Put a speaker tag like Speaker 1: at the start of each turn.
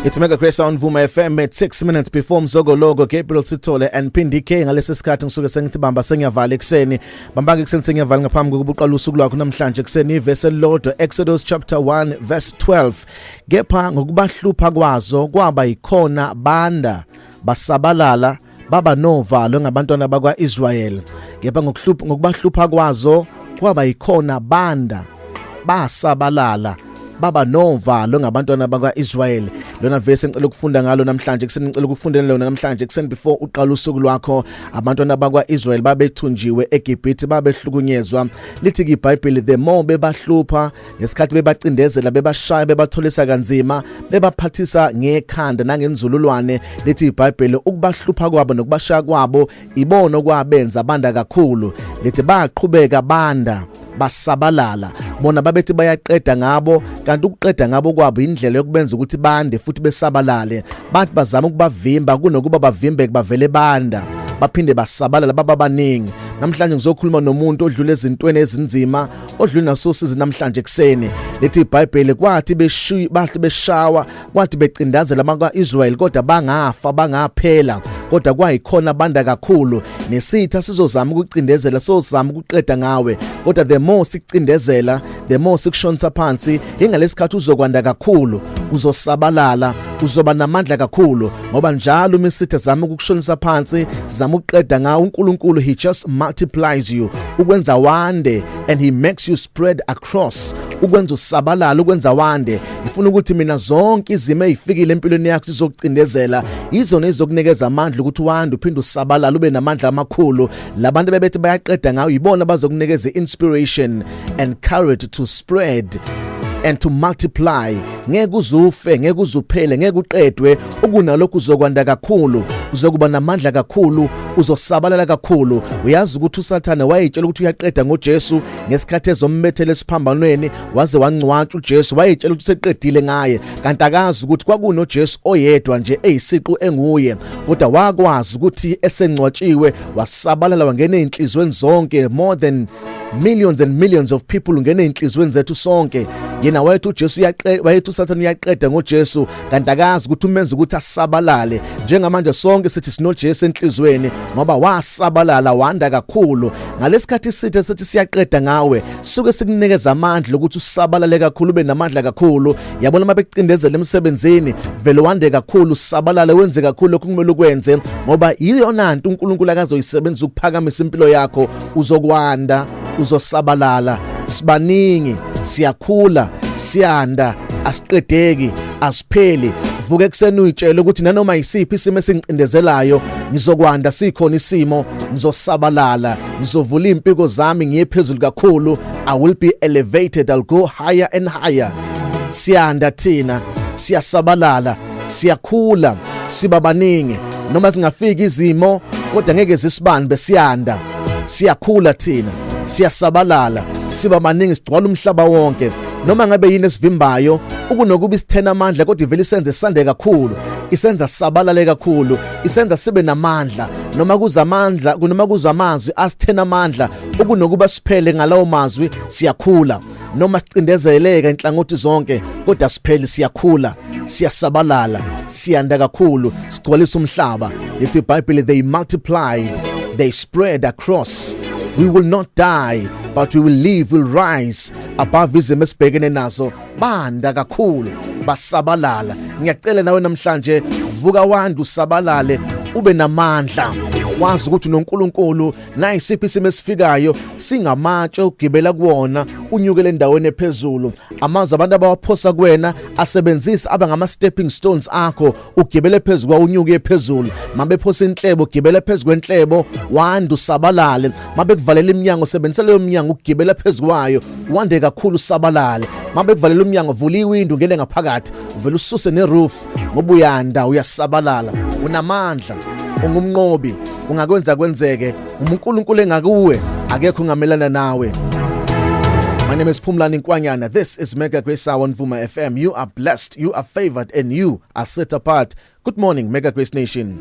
Speaker 1: It's Mega Grace on Vuma FM at 6 minutes before Mzogologo. Gabriel Sithole and Phindi K. Ngalesi sikhathi ngisuke sengithi bamba, sengiyavala ekseni. Bamba ekseni, sengiyavala ngaphambi kokuba uqala usuku lwakho namhlanje ekseni. Ivesi elilodwa, Exodus chapter 1 verse 12: "Kepha ngokubahlupha kwazo kwaba yikhona banda, basabalala, baba novalo ngabantwana bakwaIsrael." Kepha ngokubahlupha kwazo kwaba yikhona banda, basabalala, baba novalo ngabantwana bakwaIsrael. Lona verse ngicela ukufunda ngalo namhlanje kuseni, ngicela ukufundela lona namhlanje kuseni before uqala usuku lwakho. Abantwana bakwaIsrael babethunjiwe eGibhithe, babehlukunyezwa. Lithi ke iBhayibheli, the more bebahlupha, ngesikhathi bebacindezela, bebashaya, bebatholisa kanzima, bebaphathisa ngekhanda nangenzululwane, lithi iBhayibheli ukubahlupha kwabo nokubashaya kwabo ibona okwabenza banda kakhulu. Lithi baqhubeka banda, basabalala. Bona babethi bayaqeda ngabo, kanti ukuqeda ngabo kwabo indlela yokubenza ukuthi bande futhi besabalale. Bathi bazama ukubavimba, kunokuba bavimbe bavele banda, baphinde basabalala, baba baningi. Namhlanje ngizokhuluma nomuntu odlula ezintweni ezinzima, odlula nasosizi namhlanje kuseni. Lithi iBhayibheli kwathi beshuyi, bathi beshawa, kwathi becindazela abakwa-Israel, kodwa bangafa, bangaphela, kodwa kwayikhona banda kakhulu. Nesitha sizozama ukucindezela, sozama ukuqeda ngawe, kodwa the more sikucindezela, the more sikushonisa phansi, ingalesikhathi uzokwanda kakhulu, uzosabalala, uzoba namandla kakhulu, ngoba njalo uma isitha zama ukukushonisa phansi, zama ukuqeda ngawe, uNkulunkulu, he just multiplies you, ukwenza wande, and he makes you spread across, ukwenza usabalala, ukwenza wande. Ngifuna ukuthi mina zonke izimo ezifikile empilweni yakho zizokucindezela, izona ezizokunikeza amandla ukuthi wande, uphinde usabalala, ube namandla amakhulu. Labantu bebethi bayaqeda ngawe, yibona bazokunikeza inspiration and courage to spread and to multiply. Ngeke uzufe, ngeke uzuphele, ngeke uqedwe. Ukunalokhu uzokwanda kakhulu, uzokuba namandla kakhulu, uzosabalala kakhulu. Uyazi ukuthi uSathane wayetshela ukuthi uyaqeda ngoJesu ngesikhathi ezombethela esiphambanweni, waze wangcwatshwa uJesu. Wayetshela ukuthi useqedile ngaye, kanti akazi ukuthi kwakunoJesu oyedwa nje eyisiqu enguye, kodwa wakwazi ukuthi esengcwatshiwe wasabalala, wangena ezinhlizweni zonke, more than millions and millions of people, ungena ezinhlizweni zethu sonke. Yena wayethi uJesu uyaqeda, wayethi uSathane uyaqeda ngoJesu, kanti akazi ukuthi umenza ukuthi asabalale. Njengamanje sonke sithi sinoJesu enhlizweni ngoba wasabalala, wanda kakhulu. Ngalesikhathi sithe sithi siyaqeda ngawe, suke sikunikeza amandla ukuthi usabalale kakhulu, ube namandla kakhulu. Yabona, uma bekucindezela emsebenzini, vele wande kakhulu, usabalale, wenze kakhulu lokhu kumele ukwenze, ngoba iyona nto uNkulunkulu akazoyisebenzisa ukuphakamisa impilo yakho. Uzokwanda, uzosabalala. Sibaningi, siyakhula, siyanda, asiqedeki, asipheli. Vuke ekuseni uyitshele ukuthi nanoma yisiphi isimo esingicindezelayo, ngizokwanda. Sikhona isimo, ngizosabalala, ngizovula impiko zami, ngiye phezulu kakhulu. I will be elevated, I'll go higher and higher. Siyanda thina, siyasabalala, siyakhula, siba baningi. Noma singafika izimo, kodwa ngeke zisibambe. Siyanda, siyakhula thina, siyasabalala, siba maningi, sigcwala umhlaba wonke. Noma ngabe yini esivimbayo, ukunokuba isithena amandla, kodwa ivele isenze sande kakhulu, isenza sabalale kakhulu, isenza sibe namandla. Noma kuza amandla, noma kuza amazwi asithena amandla, ukunokuba siphele ngalawo mazwi, siyakhula. Noma sicindezeleka inhlangothi zonke, kodwa sipheli, siyakhula, siyasabalala, siyanda kakhulu, sigcwalisa umhlaba. Lithi iBhayibheli, they multiplied, they spread across. We will not die, but we will live, will rise above izimo esibhekene nazo. Banda kakhulu, basabalala. Ngiyacela nawe namhlanje, vuka, wande, usabalale, ube namandla, wazi ukuthi unoNkulunkulu. Nayisiphi isimo esifikayo, singamatshe ugibela kuwona, unyukele endaweni ephezulu. Amazwi abantu abawaphosa kuwena, asebenzisa aba ngama stepping stones akho, ugibele phezulu kwa, unyuke phezulu. Mabephosa inhlebo, ugibele phezulu kwenhlebo, wande, usabalale. Mabekuvalela iminyango, sebenzisa leyo minyango ugibela phezulu kwayo, wande kakhulu, usabalale. Mabekuvalela umnyango, vula iwindow, ungene ngaphakathi, uvela ususe neroof, ngoba uyanda, uyasabalala, unamandla, ungumnqobi, ungakwenza kwenzeke. Uma uNkulunkulu engakuwe, akekho ongamelana nawe. My name is Phumlani Nkwanyana. This is Mega Grace Hour on Vuma FM. You are blessed, you are favored, and you are set apart. Good morning, Mega Grace Nation.